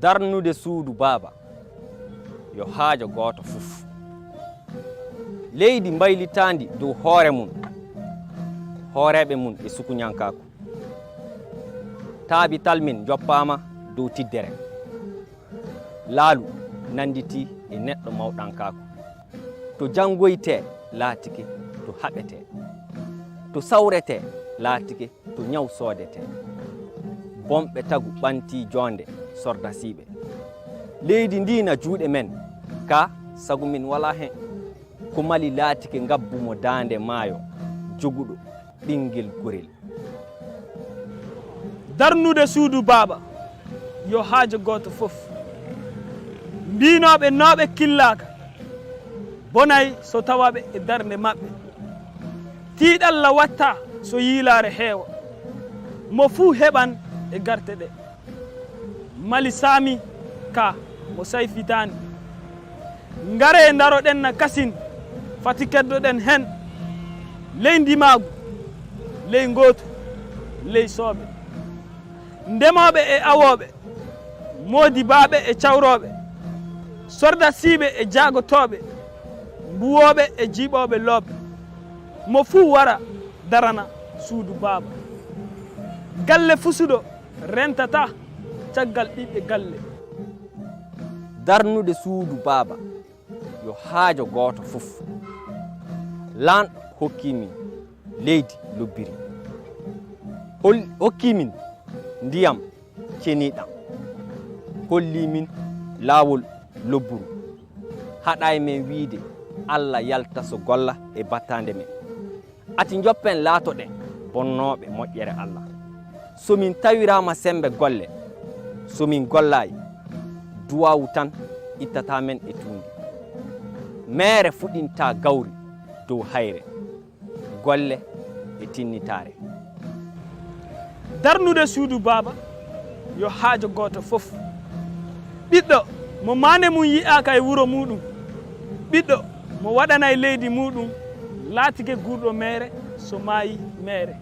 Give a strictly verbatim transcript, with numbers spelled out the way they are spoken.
Darnude suudu Baaba, yo haajo gooto fof. Leydi mbaylitaandi dow hoore mum, hooreeɓe mum e sukuñankaaku. Taabital min njoppaama dow tiddere. Laalu nannditii e neɗɗo mawɗankaaku. To janngoytee laatike to haɓetee. To sawretee laatike to ñaw soodetee. Bonɓe tagu ɓantii joonde sordasiiɓe. Leydi ndii na juuɗe men, kaa sago min walaa hen. Ko Mali laatike ngabbu mo daande maayo joguɗo ɓinngel gorel. Darnude suudu Baaba, yo haajo gooto fof. Mbiynooɓe nooɓe killaaka, bonay so tawaaɓe e darnde maɓɓe. Tiiɗalla waɗtaa so yiilaare heewa. Mo fuu heɓan e garte ɗee. Mali saami ka mo sayfitaani. Ngaree ndaroɗen na kasin, fati keddoɗen hen ley ndimaagu, ley ngootu, ley sooɓe. Ndemooɓe e awooɓe, moodibaaɓe e cawrooɓe, sordasiiɓe e jaagotooɓe, mbuwooɓe e jiiɓooɓe loope, mo fuu wara darana suudu Baaba. Galle fusuɗo rentataa caggal ɓiɓɓe galle. Darnude suudu Baaba, yo haajo gooto fof. Laanɗo hokkii min leydi lobbiri. Hol-, hokkii min ndiyam ceniɗam. Hollii min laawol lobburu. Haɗaay men wiyde Alla yalta so golla e battande men. Ati njoppen laatoɗen bonnooɓe moƴƴere Alla. So min tawiraama semmbe golle, so min gollaay, duwaawu tan ittata men e tuundi. Meere fuɗinta gawri dow hayre, golle e tinnitaare. Darnude suudu Baaba, yo haajo gooto fof. Ɓiɗɗo mo maande mum yi'aaka e wuro muuɗum, ɓiɗɗo mo waɗanay leydi muuɗum, laatike guurɗo meere so maayi meere.